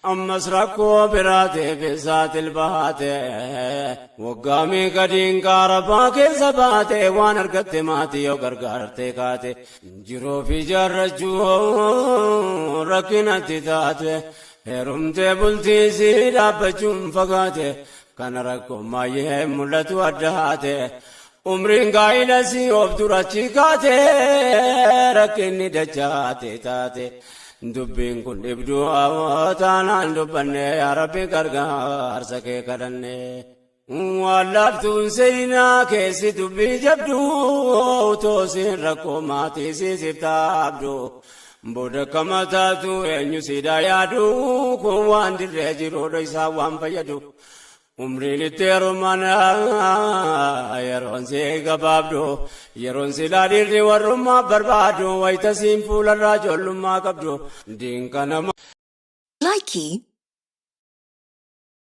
Ammas rakkoo biraatiif saaxil baate. Waggaa meeqa diinqaa rabbaa keessa baate, waan argatte maatii yoo gargaarte kaate. Jiruu fi jaarrachuu rakkinatti taate. Heerumtee bultii si dhaabbachuun fagaate. Kana rakkoo maayyee mul'atu adda haate. Umriin gaa'ila si of durachi kaate, rakkinni dachaate taate. Dubbiin kun dhibduu taanaan dubbanne, yaa Rabbi gargaarsa kee kadhanne. Waan laaftuun seenaa keessi dubbii jabduu, toosiin rakkoo maatii siisiif taabdu. Booda kama taatu eenyu siidaa yaadu? Kun waan dirree jiruudha, isaa waan fayyadu. Umriin itti heeruman yeroon si gabaabdu, yeroon silaa dhiirri warrummaa barbaadu, wayita siin fuularraa ijoollummaa qabdu, diinqa nama. Likey.